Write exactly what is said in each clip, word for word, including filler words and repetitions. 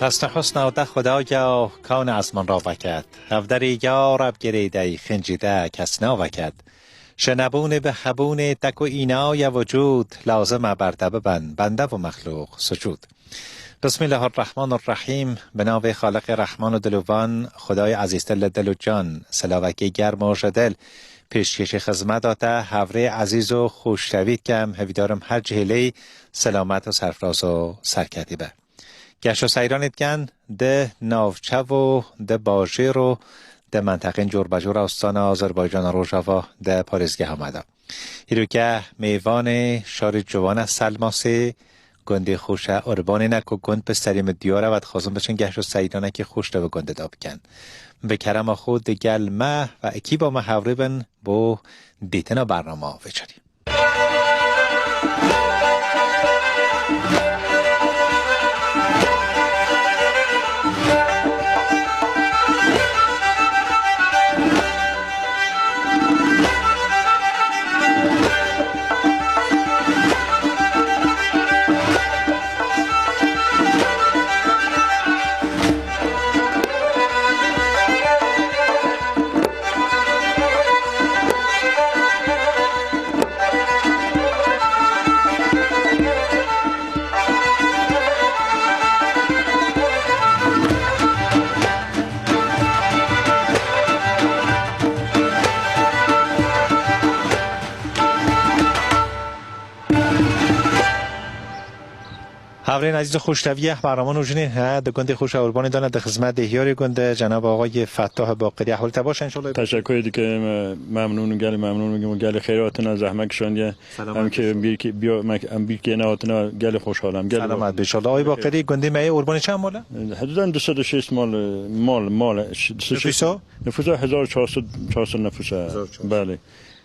Hesn û husna te Xwedaya kawn esman raveket. Hevderî ya Reb girêdey xinci te kes naveket. Ji nebûnê bi hebûnê tek û îna ye wucûd, lazim e ber te bibin bende û mexlûq sucûd. Bismillahirrahmanirrahîm. Bi navê Xaliqê Rehman û Dilovan, Xwedayê ezîztir li dil û can, silavekî germ û ji dil pêşkêşî xizmeta te, hevrê ezîz û xweştevî dikim, hêvîdarim her cihê lê selamet û serfiraz û serketî be. Geş û seyranê dikin di navçe û di bajêr û di menteqên corbecor a Ustana Azerbaycana Rojava di parêzgeha me de. Îroke mêvanê şarê ciwana Selmasê, gundê xweşa Urbanê ne ku gund bi serê min diyar e, ve dixwazin biçin geş û seyranekî xweş li vê gundê de bikin. Bi kerema xwe digel me ve ekîba me hevrê bin bo dîtina bernama vê carî. Hevrên ezîz û xweşteviyê, bernama nû jinê he di gundê xweşa Urbanê de ne, di xizmet dêhiyarê gund e, cenab Ağayê Fettah Baqirî. Ehwal te baş e, înşallah? Teşekkür dikim, memnûn, gelî memnûn, gelî xêr hatine, zehmet kişandiye. Selamet Em ki bî. Bir ki biyo, em bir ki ne hatine, gelî xweşhal em, gelî Selamet be, înşallah. Ay Baqirî, gundê me yê Urbanê çend mal e? Hududen du sed û şêst mal, mal, mal. Nüfusa? Nüfusa hezar çar sed, çar sed nüfusa. Hezar çar sed. Belê.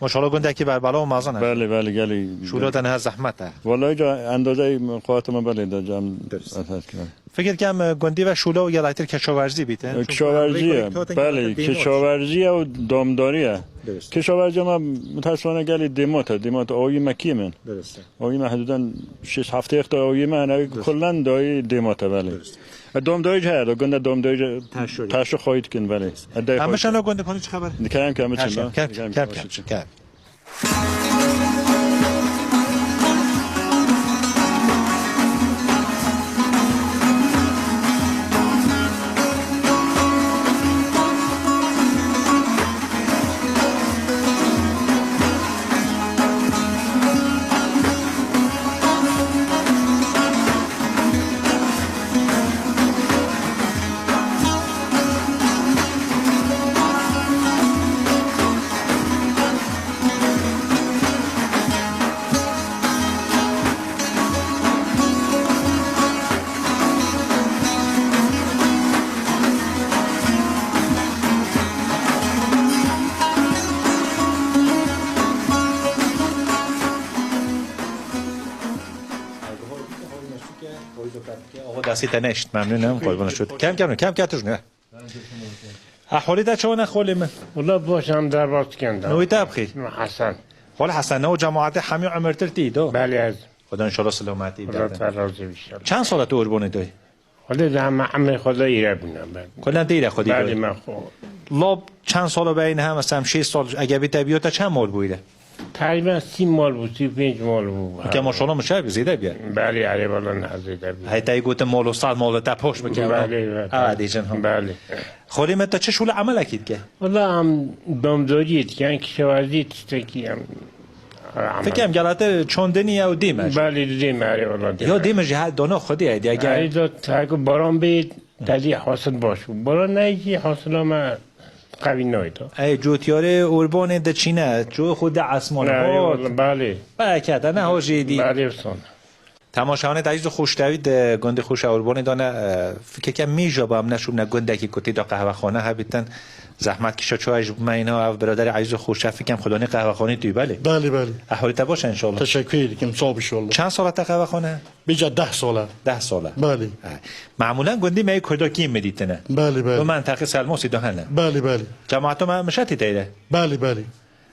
Maşallah, gundekî berbela û mezin e. Belê, belê, gelî. Şûla te niha zehmet e. Wallahî ca endazeyê qeweta me belê de cem. Durust. Esas ki. Fikir kem, e, gundî ve şûla û gelektir kişawerzî bîte. E, Çünkü kişawerzî ye. Belê, kişawerzî ye û domdarî ye. Durust. Kişawerzî ama mutesifane gelî dêmat e. Dêmat awî me kêm in. Durust. Awî me hududen şêst heftê hektar awî me hene, kullen dayî dêmat e, belê. Durust. E, domdayî heye de, gunda domdayî Taşo. Taşo xwayî dikin, belê. E, dayî Em xwayî şano dikin. Gundê xwî çi xeber? Dikem, kem, Kem, çin, kem, kem, kem, kem, kem, kem. Kem. Awa destê te neşt, memnûn im, qurban şût. Kem kem, kem kem tujne. Ehwalê te çawa ne xolê min? Wala baş em derbas dikin de. Navê te bixîr? Hesen. Xol Hesen, ne o cemaatê hemî umirtir tî do? Belê ez. Xuda înşallah selametî Xuda bide. Te razî be înşallah. Çend sala tu Urbanê doyî? Xwedê de heme emrê xwe de îre bûne ben. Xwedê de îre xwedî Belê doyî. Me xwe. Lab çend sala beyî niha, mesela şêst sal, ege bî te biyo te çend mal bû îre? Teqrîben sî mal bû, sî û pênc mal bû. Ke maşallah min şer bi zêde biye. Belê, erê, wala niha zêde bû. Hey, te gotin mal û sed mal te poş bike. Belê, belê. Ha, diyecin ha. Belê. Xolê me te çi şûle emelekî dike? Wala em domdoriyê dikin, kişewezî tiştekî em. Fikir em gelate çandinî ew dê me. Belê, dê me, erê, wala dê Ya me. Dê me jî her dona xwedî ye, diye gel. Erê, da, taku baran bê, tedî hasil baş bû. Baran neyê jî hasila me qewî nayê da. Ey, cotiyarê Urbanê diçîne, ço xwe de esmanê. Erê, wala, belê. Belê, kete, ne hojê dî. Belê, son. Temaşevanê ezîz û xweştevî di gundê xweşa Urbanê de ne, e, fikir ke mîja ba em neşûbne gundekî ku tê de qehwexane hebîtin. Zehmet kişa çawa ji me îna ev biraderê ezîz û xweşe fikir em xudanî qehwexanê tû belê. Belê, belê. Ehwalê te baş e înşallah. Teşekkür dikim, sağ ol inşallah. Çend sala te qehwexane? Bêca deh sala. Deh sala. Belê. He. Memûlen gundî me yê Kurda kêm me dîtine. Belê, belê. Bi menteqê Selmosî de hene. Belê, belê. Cemaeto me mişetî teyre. Belê, belê.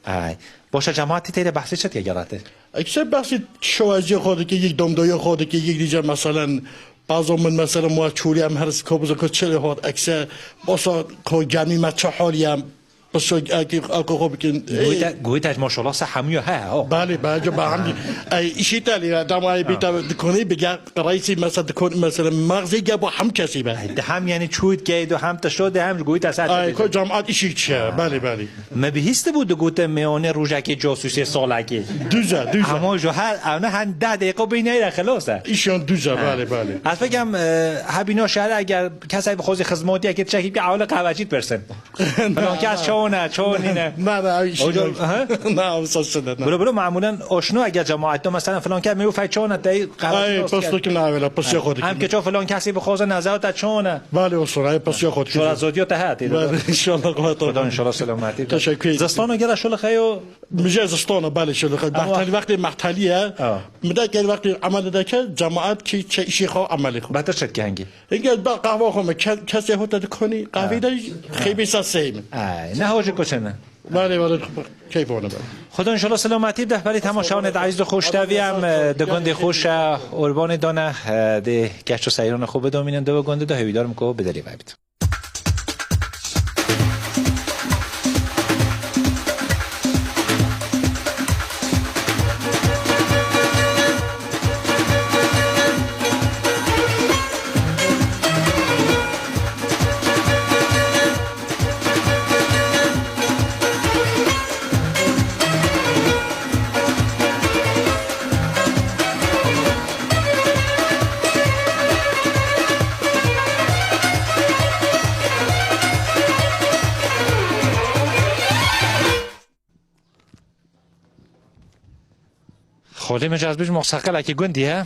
Ay. Boşa cemaatî teyre behsê çi diye gelate? Ekser behsê kişeweziyê xwe dike, yek domdoyê xwe dike, yek dîce meselen Bazo min mesela ma çûrî em her ko bizo ko çi hot ekse, bosa ko gemî me çi hol yem. Biso eki ako xo bikin. Goyte, goyte maşallah se hemûya he, ha. Belê, belê, ba hem. Ey, işî telî, adam ay bîta dikonî bige, reîsî mesela dikon, mesela mağzî ge bu hem kesî be. Ey, de hem yani çût geydo hem te şo de hem goyte se. Ay, ko cemaat işî çi, belê, belê. Me bihîstibû digote meyone rojekê casusê salekê. Dûze, dûze. Ama jo her, evne hen deh deqiqe bî neyre xelos e. Îşan dûze, belê, belê. Ez fekem, e, hebîna şehre eger kesek bixwazî xizmatiyekê tiştekî bike, ewle qehwecî dipirsin. Filan kes çawan e, çawan nîne. Na, na, ew îşî yok. Ha? Na, ew sasine, na. Bilo, bilo, mamulen oşno eger cemaat, mesela filan kes me û fek çawan e, tey qehwecî. Ay, posto ki na, evela, posto xo. Hem ke ço filan kesî bixwaze nezewte çawan e. Belê, olsun, ay, posto xo. Şora zodiyo te ha, tê. Belê, inşallah, xo. Xuda inşallah selametî. Teşekkür ederim. Zistano gera şo li xeyo. Mije zistano, belê, şo li xeyo. Ama mehtali, wextê mehtali ye. Ha. Mide gel wextê emel deke, cemaat ki çe işî xo, emelê xo. Betir çet ki hengî. Hingê ba qehwa xwe me, ke-, kesê hota dikonî, qehvê de xeybê sa sey min. Ay, ne hojê koçene. Vale, vale, keyf ona be. Xuda inşallah selametî bide, belê temaşevanê de aziz de xweş tevî em, e, di gundê xweş e, qurbanê dane, e, dê keç û seyran xwe bidomînin di gundê de, hêvîdarim ku bi derî ve bit. Xolê min ji ez bijim, moqseqelekî gundî ye.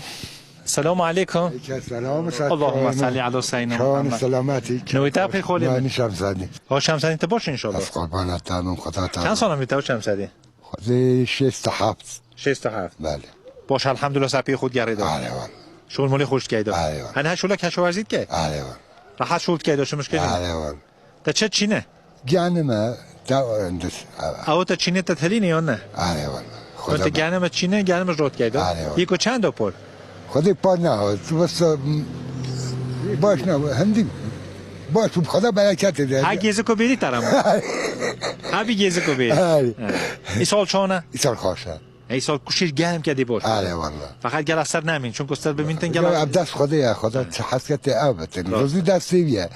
Selamu aleykum. Aleykum selam, Allahümme salli ala seyyidina Muhammed. Selametî. Nûwî te pê xolê min. Nîşan Şemsedî. Hoş Şemsedî, tu baş inşallah. Ez qurbana te bim, Xuda te. Çend sala min te Şemsedî? Xwedê şêst û heft. Şêst û heft. Belê. Baş, elhamdulillah, se pê xwe digerê de. Erê wal. Şol molê xweş dikey de. Erê wal. Hani her şolek heşoverzî dikey? Erê wal. Rahat şol dikey de, şu muşkil. Erê wal. Te çi çîne? Genime, da endis. Ew te çîne te telîne yan ne? Erê wal. Te genime çîne, genime rot dikey de. Erê wal. Yeko çend o por? Xwedê pa ne, tu bes, m, baş ne, hindî baş, tu Xweda bereketê de. Ha, gêziko bêrî te re ma. Ha, bir gêziko bêrî. Erê. Ha. Îsal çone? Îsal xweş e. Ey sal kuşî germ ke dê boş. Erê walla. Feqet gela ser nemîn, çunku ser bimîntin gela. Ya, ev dest Xwedê ye, Xweda çi hesketê ew bitin. Rizî destê wî ye.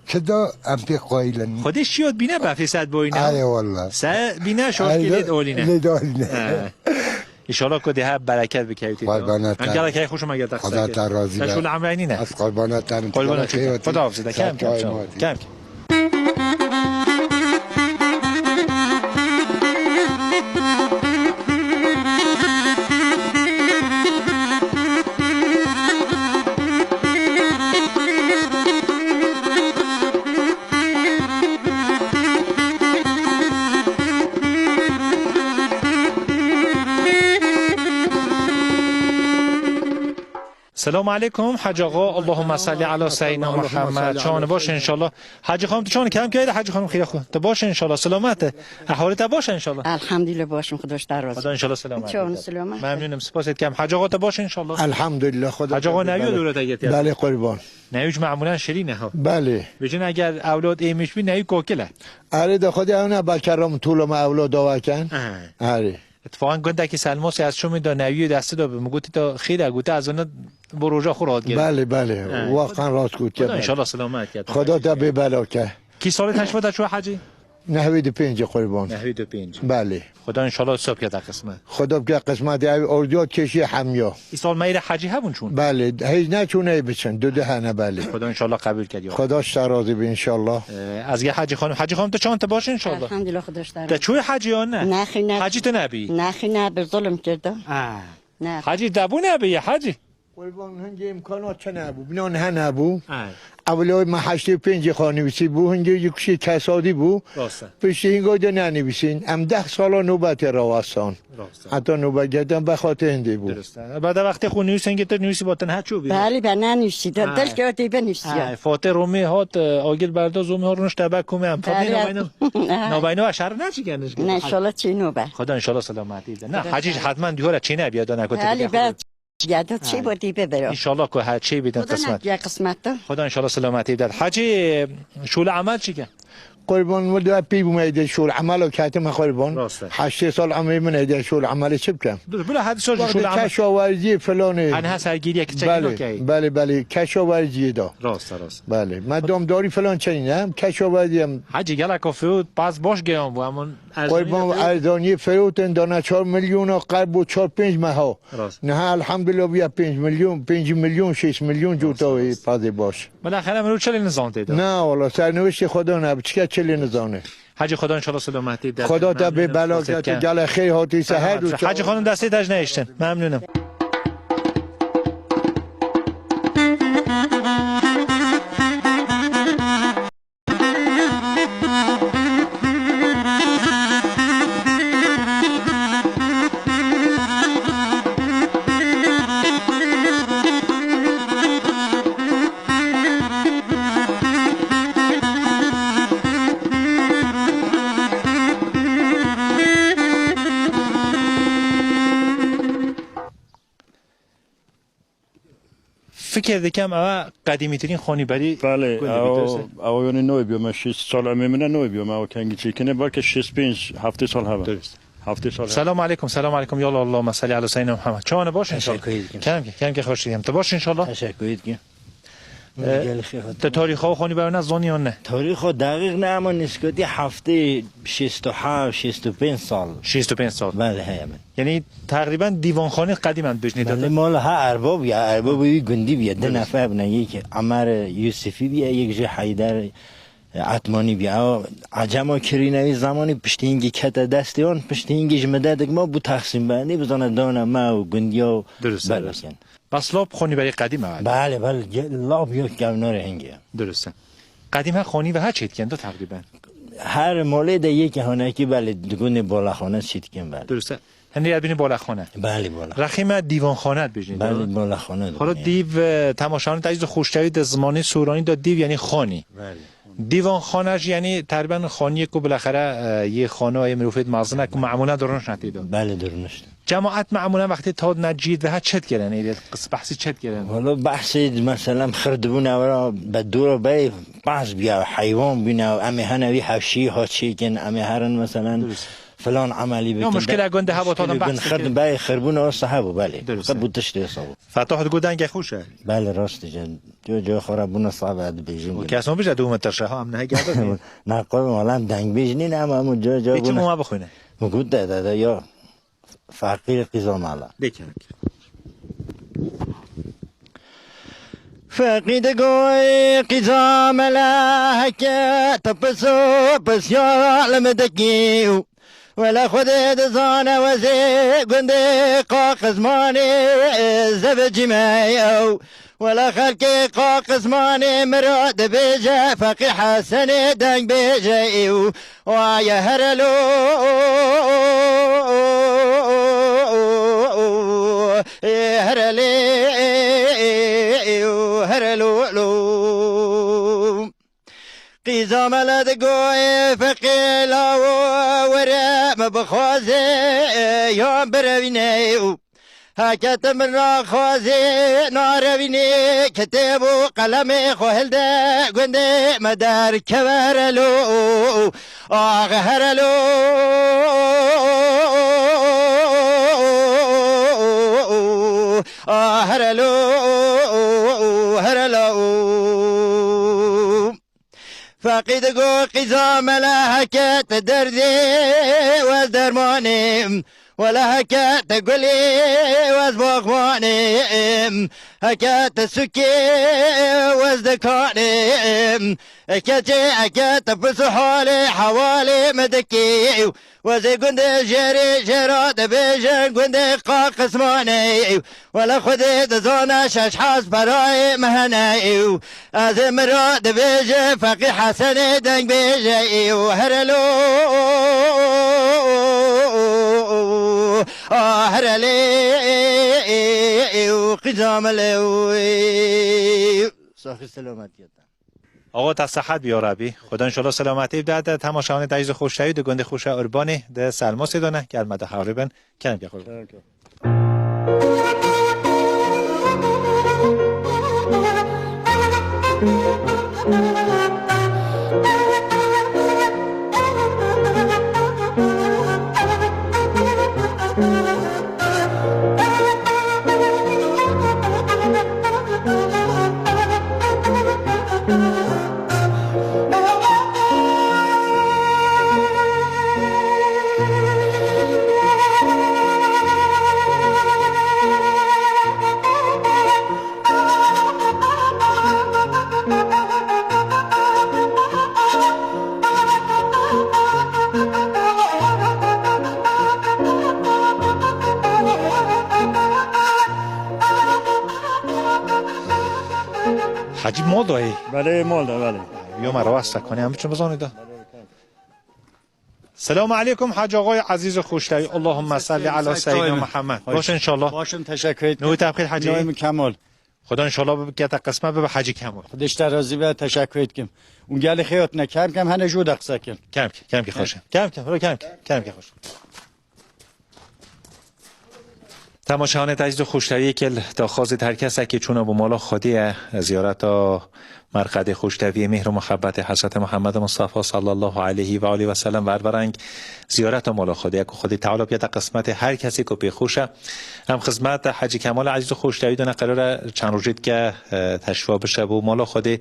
Çi da em pê qayîlin. Xwedê şiyot bîne befê set boyne. Erê walla. Se bîne şoşkê lê dolîne. Lê dolîne. He. Înşallah ku dê hep bereket bikewtî. Qurbana te. Em gela key xweş ma gel. Xweda te razî be. Te şûl emreynî ne. Ez qurbana te. Qurbana te. Xweda hafizî de. Kem, kem, kem, kem. Selamu aleykum, Hacı Ağa. Allahümme salli ala seyyidina Muhammed. Çawan baş inşallah. Hacı Hanım, tu çawan, kem keyde Hacı Hanım, xîra xwe. Tu baş inşallah, selamet e. Ehwalê te baş inşallah. Elhamdülillah, başım, Xuda ji te razî. Xuda inşallah selamet. Çawan, selamet. Memnunum, spas etkem. Hacı Ağa, tu baş inşallah. Elhamdülillah, Xuda. Hacı Ağa, nevî dore te getiya. Belê qurban. Nevî ji memûlen şirîn e ha. Belê. Bêjin eger ewlad êmiş bî, nevî kokil e. Erê de Xwedê ew ne belke ram tûlo me ewlad dawa ken. Erê. Itfaqan gundekî Selmasê ez çûmî da neviyê destî da bi. Min gotî ta xêr e, gote ez vina bo roja xwe rahat gerim. Belê, belê. He. Waqan rast gotiye. Xuda inşallah selamet ke. Xuda te bê bela ke. Kî salê teşva te çû hecî? Nehwî du pêncî qurban. Nehwî du pêncî. Belê. Xuda inşallah sob ke te qismet. Xuda bike qismetê ev ordiya keşî hemiya. Îsal meyre hecî hebûn çûn? Belê, hêj neçûn ey biçin. Du du hene belê. Xuda inşallah qebûl kediyo. Xuda ji te razî be inşallah. Ee, ez ge Hecî Xanim. Hecî Xanim, tu çawan, tu baş inşallah? Elhamdülillah, Xuda ji te razî. Te çûyî hecî yan ne? Nexî, ne. Hecî tu nebî? Nexî, ne, bi zulm kirda. Ha. Ne. Hecî te bû nebî, hecî? Qurban hingê îmkanat çi nebû, binan he nebû. Ay. Ewlê me heştê û pêncî xwe nivîsî bû, hingê jî kuşê kesadî bû. Rast e. Piştî hingo de nenivîsîn. Em deh sala nobetê rawestan. Rast e. Heta nobe girtin be xatirê hindê bû. Dirust e. Bade wextê xwe nivîs hingê te nivîsî ba tenha çû bî. Belê be, nenivîsî de. Ha. Dil ke tê binivîsî ya. Ha, Fatê Romê hat, e, agir berda zomê hat rûnişt te be komê em. Fatê nobeyno. Nobeyno şer ne çi geniş. Ne, inşallah çê nobe. Xuda inşallah selametî de. Ne, Hecî ji hetman dihora çê ne biya da ne kote. Belê be. Gel de çi bo tî bibiro. Înşallah ku her çi bidin Xuda qismet. Nakiye qismet de. Xuda înşallah selametî bide. Hacî, şûl emel çi ke? Qurban, wilo pî bûme êdî şûl emel û ketime qurban. Rast e. Heştê sal emrê min êdî şûl emelê çi bikim? Dur, bila hadi sor şûl emel. Wextê keşawerziyê filanê. Hani ha sergîriyek çekî Belê, nokeyî. Belê, belê. Keşawerziyê de. Rast e, rast. Belê. Me domdarî filan çenî ne. Keşawerziyê em. Hacî, gelek o fiût paz boş geyan bû, em hûn erzanî Qurban, fiût. Erzaniyê fiûtên dana çar milyona qerb û çar pênc meha. Rast. Niha elhamdulillah bûye pênc milyon, pênc milyon, şeş milyon cota wê pazê baş. Bila xere mirov çi lê nizan tê de. Na wala, sernewiştê Xweda ne, çike çi lê nizane. Hacî, Xweda înşallah selametî de. Xweda te bê bela ke, tu gele xêr hatî se her du. Hacî xanim, destê te ji nehiştin. Memnûnim. Fikir dikim ew qedîmîtirîn xanîberî Belê, gundê ew, bî, dirust e? Ew yonî newê bîyo me, şêst sal emê min e, newê bîyo me, ew kengî çêkine, belke şêst pênc, heftê sal hebe. Dirust. Heftê sal hebe. Selamu aleykum, selamu aleykum, ya Allah, Allahümme salli ala seyyidina Muhammed. Çawan e, baş in înşallah? Teşekkür ederim. Kerem ke, kerem ke, xweş dikim. Tu baş in înşallah? Teşekkür ederim. Ee, Gelişi te tarîxa xanîberî ne zanî yan ne? Tarîxa deqîq ne, ama nêzîkatî heftê şêst û heft, şêst û pênc sal. Şêst û pênc sal. Belê, heye min. Yanî teqrîben dîvanxanê qedîm em dibêjinê. Belê, mala ha erbab ya, erbabê wî gundî bîye. Du nefer bûne, yek Emer Yusufî bîye, yek jî Heyder Etmanî bîye. Ew ecema kirîne wî zemanî piştî hingî kete destê wan, piştî hingî ji midetik ma bû teqsîmbendî, bizane dane me û gundiya û Dirust e, dirust. Bes lap xanîberî qedîm e. Belê, belê, ge-, lap yok kevnarê hingê. Dirust e. Qedîm he xanî ve he çêdikin de teqrîben. Her malê de yekê hanekî belê di gundê balexane çêdikin belê. Dirust e. Hindê ya bînî balexane. Belê, bala. Rexî me dîvanxane dibêjin. Belê, balexane. Xwara dibêjin. Dîv, e, temaşevanê te ez xweştewî de zimanê soranî de dîv yanî xanî. Belê. Dîvanxane jî yanî teqrîben xaniyê ku bilexere, e, yê xana yê mirofêt mezin e ku memûne dirûnişne tê de. Belê, dirûnişne. Cemaet memûne wextê tad ne cîd ve he çi dikirin, êrê qis behsî çi dikirin? Wala behsê, meselem, xir dibûne wera be dora bey behs bîya, heywan bîne, em ê hene wî hevşî ha çêkin, em ê herin, meselem, Dirust. Filan emelî bikin. Muşkila gundê heba, muşkilê tadan bin behs xir dikin. Bey xirbûne wisa hebû, belê. Dirust. Xir bû tiştê wisa bû. Fetah digot dengê xweş e. Belê, rast e. Cê, cê xwe re bûne sabe dibêjin. Û kes nabêje dû me tirşe ha, em ne geldi. Na qol, wala em dengbêj nîn, em, em cê, cê bûne. Pê çi bû me bixwîne? Min got de, de, de, ya. Feqîr qîza mala. Lê kerek. Feqî digoy qîza mele heke te piso pisya li min dikî û wele Xwedê dizane wezê gundê Qaqizmanê zevicî me ew. Wele xelkê Qaqizmanê min re dibêje Feqî Hesenê dengbêje ew. Aye herelo, herelê, herelo lo. Qîza mele digoyê feqê lawo were me bixwaze yan birevîne. Heke tu min naxwazî narevînî, kitêb û qelemê xwe hilde gundê me derkeve herelo. Ax herelo, ah herelo, herelo. Feqî digo qîza mele heke te derdê wez dermanê, wele heke te gulê wez baxmanê, heke te sukê wez dikanê, keçê heke te pirs û halê hewalê me dikê. Wezê gundê jêrê jêra dibêjin gundê Qaqismanê. Wele Xwedê dizane şeş hez perayê me hene. Ez ê min re dibêje Feqî Hesenê dengbêje. Herelo, ah herelê, qîza mele. Saxî selametiyê te. Axa te sehet bî ya Rebî. Xweda înşallah selametî bide te. Temaşevanê te jî xweşewî di gundê xweşa Urbanê di Selmasê de ne. Gel me de hewrê bin. Kerem ke xwe. Hecî, mal dayê. Belê, mal da, belê. Yo, me rawest sekonê, em biçin bizanî da. Selamu aleykum Hacî Axayê ezîz û xweşdewî. Allahümme salli ala seyyidina Muhammed. Baş inşallah. Başim, teşekkür ederim. Nû te bixêr Hacî. Nû min Kemal. Xuda inşallah bibike te qismet bibe Hacî Kemal. Xwedê ji te razî be, teşekkür ederim. Û gelî xêr hatine, kem kem hene jû de qise kin. Kem kem, kem ki xweş. Kem kem, kem kem, kem ki xweş. Temaşevanê ezîz û xweşdewî, yekê li daxwazê her kesekî çûna bo mala Xwedê ye, ziyareta merqedê xweşdewiyê, mêhr û muhebbetê Hezretê Muhammed Mustafa sallallahu aleyhi ve aleyhi ve sellem ver bereng ziyareta mala Xwedê ye ku Xwedê Teala biyete qismetê her kesê ku pê xweş e. Em xizmeta Hecî Kemal ezîz û xweşdewî dane qerara çend rojê dike, e, teşrifa bişe bo mala Xwedê.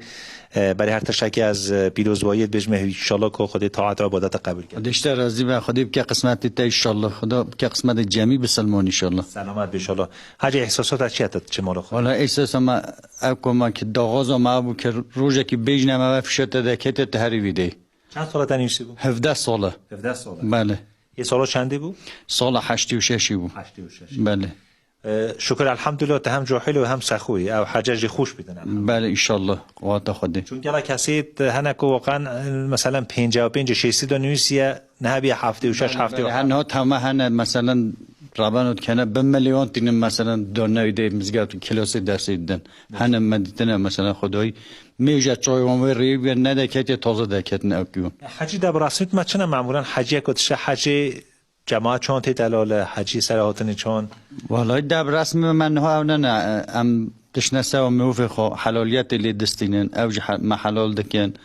E, berê her tiştekî ez, e, pîrozbayiyê dibêjim, inşallah ku Xwedê taat û ibadeta qebûl ke. Xwedê ji te razî be, Xwedê bike qismetê te inşallah. Xweda bike qismetê cemî bisilman inşallah. Selamet be inşallah. Hacî, îhsasata çi ye te çi mala Xwedê? Wala îhsasa me ev ku me ki daxwaza me bû ki rojekî bêjine me ve fişe te dekete te herî vî dey. Çend sala te nivîsî bû? Hevdeh sala. Hevdeh sala. Belê. Yê sala çendî bû? Sala heştê û şeşî bû. Heştê û şeş. Belê. E, şukur elhamdulillah, te hem cahil û hem sexû yî. Ew hece jî xweş bîtin elhamdulillah. Belê, inşallah, quwata Xwedê. Çunke la kesê te hene ku weqan, e, meselen pêncî û pênc şêstî de nivîsiye, niha bîye heftê û şeş, heftê û heft. Hene hat hema hene, meselen, rabeno dikene bi milyon tînin, meselen, done wî dê mizgeft û kilasê dersê didin. Hene me dîtine, meselen, Xwedayî mêja çay wan wê rêyê bûye, ne deketiye taze deketin ew kî wan. Hecî de bi resmî me çi ne memûran, hecî ku dişe hecî Cemaat çon tê delal e, hecî sere hatinê çon? Walayi deb resmî me niha ew ne ne, em dişne sewa mirovê xwe helaliyetê lê distînin, ew jî he-, me helal dikin.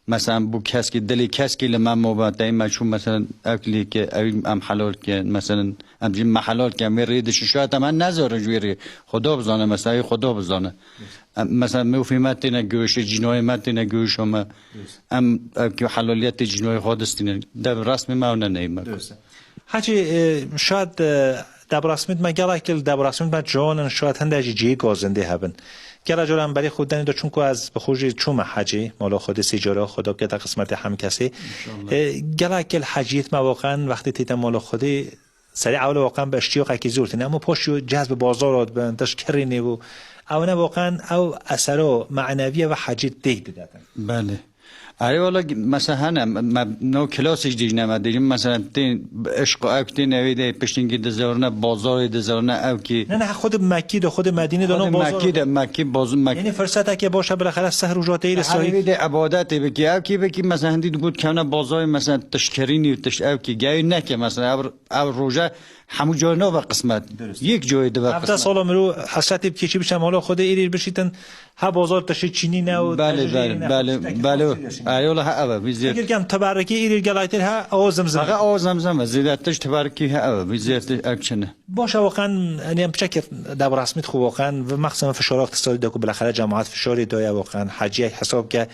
Meselen bû keskî dilê keskî li me mobe, tey me çû meselen ew lê ke, ew em helal kin. Meselen em jî me helal kin, em wê rê dişin, şayet em nezarin ji wê rê. Xuda bizane, mesela wê Xuda bizane. Em, mesela mirovê me têne giroşê, cînayê me têne giroşa me. Em ew ki helaliyetê cînayê xwe distînin. Deb resmî me ew ne neyî me. Hecî, e, şayet, e, debrasmît me gelek li debrasmît me ciwan in, şayet hinde jî cihê gazindê hebin. Gela cara em berê xwe denê de, çunku ez bi xwe jî çûme hecî, mala Xwedê sê cara, Xweda bikete qismetê hem kesê. E, gelek li heciyêt me waqen wextê tête mala Xwedê serê ewle waqen bi iştiyaqekî zor tîne, ema paşî cezb bazar dibin, tişt kirî nêbû. Ew ne waqen ew esero me'neviye ve hecî têk didetin. Belê. Erê wala, mesela hene, me, me no klasê jî dîjne me dîjim, mesela tên bi işq û ew tên evê de piştîngî dizorne, bazarê dizorne ew kî. Ne, ne, xwe de Mekkî de, xwe de Medînê de, xwe no de bazar Mekkî de, Mekkî, boz-, Mek-, yani fırsateke boşa bilahare sehir û joteyî de sahî. Evê de ibadetê bikî, ew kî bikî, mesela hindî digot kevne bazarê, mesela tişt kirînî, tişt ew kî, geyî neke, mesela ev, ev roje hemû coyê nave qismet. Dürüst. Yek coyê dibe qismet. Hevdeh sala mirov hesretê bi keçî biçe mala Xwedê, êrî bişîtin, ha bozor tiştê çînî ne û belê, belê, belê, belê. Eyola ha ev e, vî zêr. Fikir kem tebarikî êrî gelaytir ha, o zimzim. Fakat o zimzim e, zêdetir tebarikî ha ev e, vî zêr ev çine. Boşa waqan, yani em piçekê debrasmît xwe waqan, ve mexsem fişara iqtisadî de ku bilahare cemaat fişarê daye waqan, heciyek hesab ke,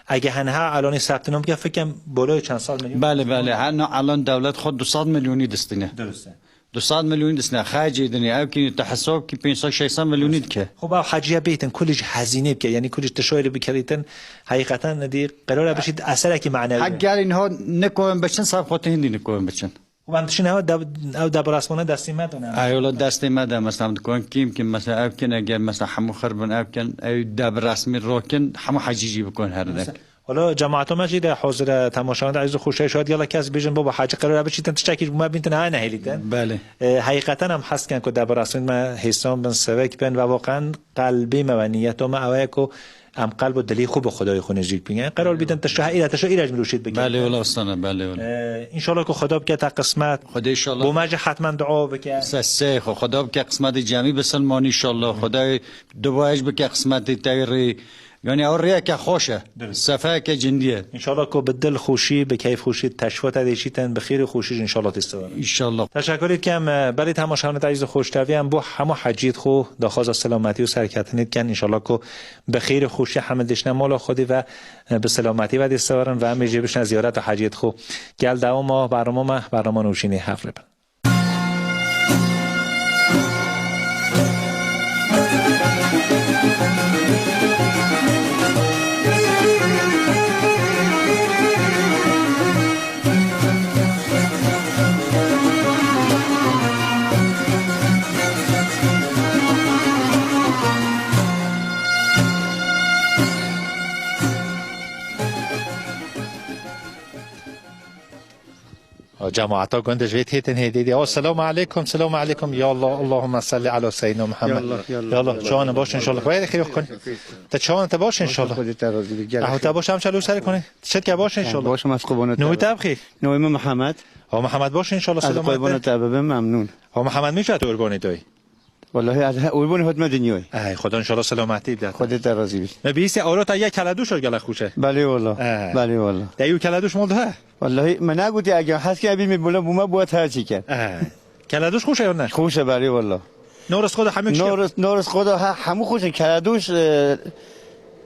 ege henha elonî sertinom ke, fikem boloy çend sal milyon. Belê, belê, hena elon dewlet xwe du sed milyonî distîne. Dürüst e. Du sed milyonî disne, xecê dinê, ew kî te hesab kî pênc sed şeş sed milyonî dike. Xwe ba heciye bêtin, kulî ji hezînê bike, yanî kulî ji tişoyê bikerîtin, heqîqeten dî qerara bişît eserekî manevi. Hek gelî niha nikoyin biçin, sab xwe hindî nikoyin biçin. Xwe em dişin ew deb-, ew debrasmane destê me done. Eyola destê me de, mesela, em dikoyin kîm kîm, mesela, ew kin, eger, mesela, hemû xir bin, ew kin, ew debrasmî rokin, hemû hecî jî bikoyin her de. Wala cemaata me jî de hazir e, temaşevan de ezîz û xweşay şahid, gela kes bêjin, baba hacî qerara biçîtin, tiştekî ji bo me bîntin, ha nehêlîtin. Belê. E, heqîqeten em hez dikin ku debrasmît me hêsan bin, sevek bin ve waqan qelbê me ve niyeta me ew ye ku em qelb û dilê xwe bi Xwedayê xwe nêzîk bikin. Qerar bîtin tişta he îre, tişta îre ji mirov şêt bikin. Belê wala, astana, belê wala. E, înşallah ku Xweda bike te qismet. Xwedê înşallah. Bo me jî hetmen dua bike. Se, se, xwe Xweda bike qismetê cemî bisilman înşallah. Xwedayê duwa ji bike qismetê te rê. Yanî ew rêyeke xweş e. Dirist. Sefeyeke cindî ye. Înşallah ku bi dil xweşî, bi keyf xweşî teşrifata dê çîtin, bi xêr û xweşî jî înşallah tê stewar. Înşallah. Teşekkür dikim, e, belê temaşevanê ezîz û xoştevî em bo hemû heciyêt xwe daxwaza selametî û serketinê dikin. Înşallah ku bi xêr û xweşî hemil dişne mala Xwedê ve, e, bi selametî ve dê stewarin ve em ê jê bişne ziyaret û heciyêt xwe. Gel dewama bernama me, bernama nûjînê hev rê bin. Cemaata gund ji vê têtin hêdî dî. Esselamu aleykum, selamu aleykum. Ya Allah, Allahümme salli ala seyyidina Muhammed. Ya Allah, ya Allah. Ya Allah, çawan baş inşallah. Xwedê xêr xwe. Te çawan te baş inşallah. Xwedê te razî be. Gel. Ahu te baş em çalo ser konê. Çet ke baş inşallah. Baş mas qubona te. Nû te bixîr. Nû min Muhammed. Ha Muhammed baş inşallah, selamet. Qubona te be, memnun. Ha Muhammed mi çat urbanê doy. Wallahî ez he, û bûn hotme dinyayê. Ey, Xweda înşallah selametî bide. Xwedê te razî bî. Me bîst e, ewro ta yek keleduş gelek xweş e. Belê walla. Ey. Belê walla. Te yû keleduş mol de he? Wallahî me negotî, eger hez ke bî me bula bûma bûa te çî ker. Ey. Keleduş xweş e ya ne? Xweş e, belê walla. Noris Xweda hemû kişi. Noris, noris Xweda ha, hemû xweş e. Keleduş, e,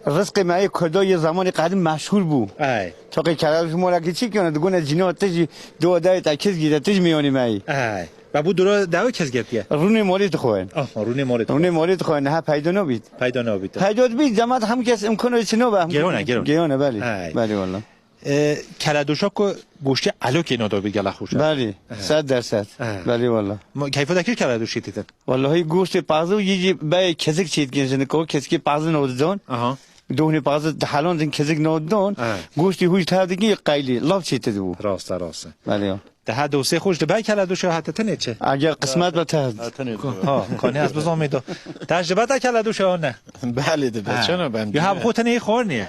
rizqê me yê Kurda yê zamanê qedim meşhûr bû. Ey. Toqê keleduş mola ki çî kiyone, digone cîna tijî, dua dayê te kiz gîre tij miyonî me yî. Ey. Ve bu dura dawe kes girtiye. Rûnê molê dixwin. Aha, rûnê molê dixwin. Rûnê molê dixwin, ha peyda nabît. Peyda nabît. Peyda bît, cemaat hemû kes imkano çi nabe, hemû. Gerone, gerone. Gerone, belê. Hey. Belê walla. E, keledoşa ku goştê elokê nodo bir gela xweş. Belê, hey. Sed derset. Hey. Belê walla. Mo-, keyfo dekir keledoşê têtin? Wallahî goştê pazı yî jî bey kesik çêtkin jini ko, kesikê pazı nodon. Aha. Dohnê pazı dihelon din kesik nodon. Hey. Goştê hûj tevdikî qeylî, lav çêtid bû. Rast e, rast e. Belê ya. Te ha dosê xweş dibe keledoşa hate tenê çi? Eger qismet be te. Ha, tenê. Ha, kanî ez bizomî do. Te ji be te keledoşa ne? Belê dibe, ha. Çana ben. Ya ha, xwe tenê xor niye?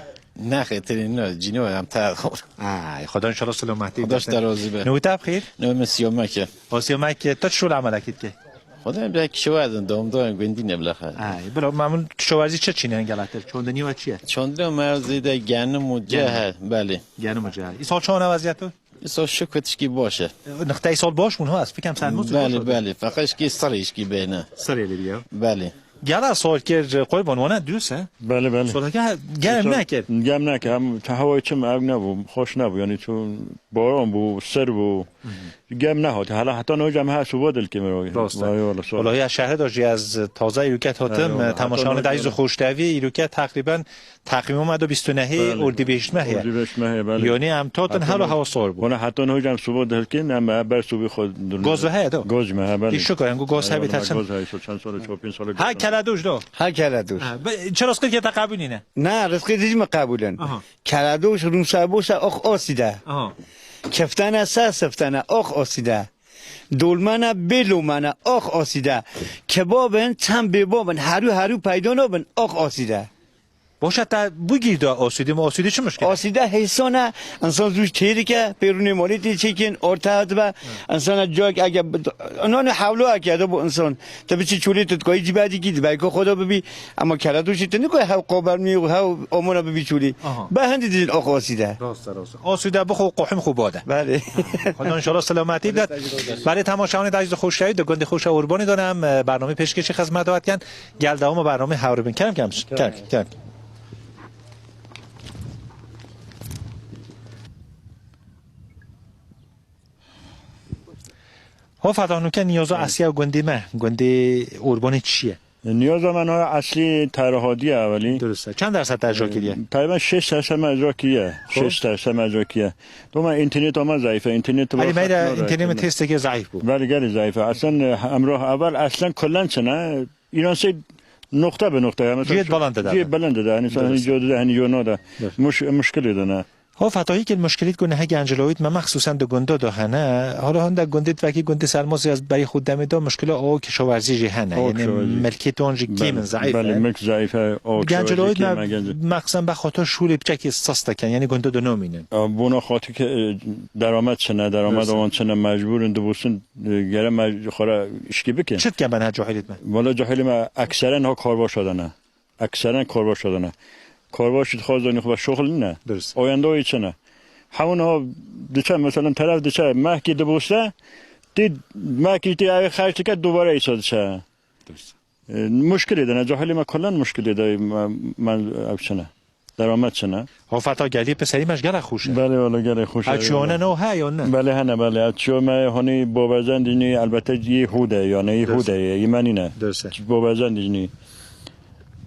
Nexê, tenê ne, cîno em te xor. Ay, Xweda înşallah selametî. Xweda ji te razî be. Nû te bixîr? Nû min Siyomek e. O Siyomek, tu çi şol emelekî dikê? Xweda em belkî şewer din, dom dom gundî ne bilaxer. Ay, bila, memnun kişoverzî çi çîne gelatir? Çondinî we çi ye? Çondinî me zêde genim û cehel, belê. Genim û cehel. Îsal çawa ne weziyet o? Îsal şikir tişkî baş e. Nixteyê sal baş bûn, ha, ez fikem sermos baş. Belê, belê. Feqet şkî serê şkî bêne. Serê lê ya. Belê. Gela sal kir, qurban, wana düz, he? Belê, belê. Saleke germ nekir. Germ nekir. Hem te hewayê çim ev nebû, xweş nebû. Yani çû baran bû, sir bû. Germ nehat. Hala heta no cem ha suba dilkê mi. Rast e. Vay valla, sağ ol. Wallahî ya şehre de jî ez taze îroket hatim. Eyvallah. Temaşanê de îz û xoştevî îroket teqrîben Teqwîma me do bîst û nehê Urdîbêşt mehê. Urdîbêşt mehê, belê. Yonî em totin helo hewa sor bû. Wala heton hocam subo dilkin em ber subî xwe durun. Goz ve heye do? Goz me he, belê. Pîşo ko, em go goz hebî te çend? Goz heye, so çend sale, ço pênc sale. Ha, keledoş do? Ha, keledoş. Ha, çi rizqê ke te qebûl nîne? Ne, rizqê dij me qebûl in. Aha. Keledoş, rûmsa boşa ox osî de. Aha. Keftene se seftene ox osî de. Dolmene bê lomene ox osî de. Kebabin çend bêbabin, herû herû peydo nobin ox osî de. Boşa te bû gî de asîdî mi? Asîdî çi mişkil? Asîde hêsane, insan zû çê dike, pêrûnê molê tê çêkin, orta dibe. Insana cak ege, nane hewlo eke de bu insan. Te biçî çûlê tu dikayî cîbe dikî, dibeyko xwe de bibî. Ama kere tu jî tu nikoyî hew qobermî û hew omona bibî çûlê. Aha. Be hindî didin o asîde. Rast e, rast e. Asîde bixwe qohim xwe bade. Belê. Xweda înşallah selametî bidet. Belê temaşevanê de ez xweşewî de gundê xweşa Urbanê de em, e, bernameyê pêşkêşî xizmeta we dikin. Gel dewama bernameyê hewrî bin. Kerem, kerem, kerem, kerem. Ho Fetah, nûke niyaza esliya gundê me, gundê Urbanê çi ye? Niyaza me niha eslî terhadiye evelî. Dirust e. Çend dersa te ecra kiriye? Teqrîben şeş dersa me ecra kiriye. Xo. Şeş dersa me ecra kiriye. Doma înterneta me zayîf e. Înterneta. Hadi me de înternê me testeke zayîf bû. Belê, gelî zayîf e. Eslen, e, emrah evel eslen kullen çine. Înan sey noqte bi noqte ya. Mesela cihê belend de. Cihê belend de. Hani sen hani cihê de hani yona da. Muş-, muşkilê de ne. Ho Fetahî kil muşkilît ku niha gencilawît me mexsusen di gunda de hene. Hala hinde gundît vekî gundî Selmosî ez berî xwe demê de muşkila o kişawerzî jî hene. Yani milkê ton jî kêm in, zayîf in. Belê, milk zayîf e. O kişawerzî kêm e. Gencilawît me mexsusen be xatir şûlê piçekî sas dikin. Yani gunda de nomînin. Bona xatir ki, e, deramet çine, deramet wan çine, mecbûr in dibusin, e, gere me xwe re işkî bikin. Çi dikin ben ha cahilît me? Wala cahilî me ekseren ha karbaşa de ne. Ekseren karbaşa de ne. Karbaşî dixwaz zanî xwe şoxilîne. Durust. Oyanda wî çi ne? Hewna diçe, mesela teref diçe, mehkî dibûse, tî mehkî tî ew xerc dike, dubare îsa diçe. Durust. E, muşkilê de ne, cahilê me kulen muşkilê de me, me ev çi ne? Deramet çi ne? Hofeta gelî piserî me ji gelek xweş e. Belê, wele gelek xweş e. Ew çiyone no he yan ne? Belê hene, belê. Ev çiyo me honî bobezen dînî, elbette yê hûde, yani yê Durust. Hûde ye, yê me nîne. Durust. Bobezen dînî.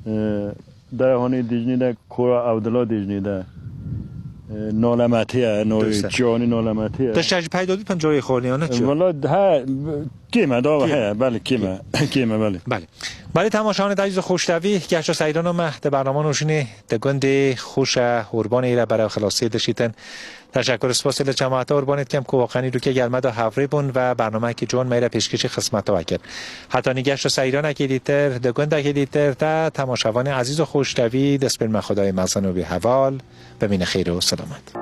E, de honî Dîjnî de, Kora Evdila Dîjnî de. E, nolemetiye, no Durust. Çiyonî nolemetiye. Tiştek jî peyda dî pencereyê xornî ya ne çi? Valla he, kême da Kê- heye, belê kême. Kême, belê. Belê. Belê temaşevanê de ezîz û xoştevî, geşta seyrana me di bernama nûşinê di gundê xweşa Urbanê re berew xilasiyê dişîtin. Teşekkür û spasê li cemaeta Urbanê dikim ku waqenî dûkê gel me de hevrê bûn ve bernameyekî ciwan me re pêşkêşî xizmeta we kir. Heta nîgeşt û seyranekê dîtir, di gundekê dîtir te temaşevanê ezîz û xoştevî destpêl me Xwedayê mezin û bêheval, bimîne xêr û selamet.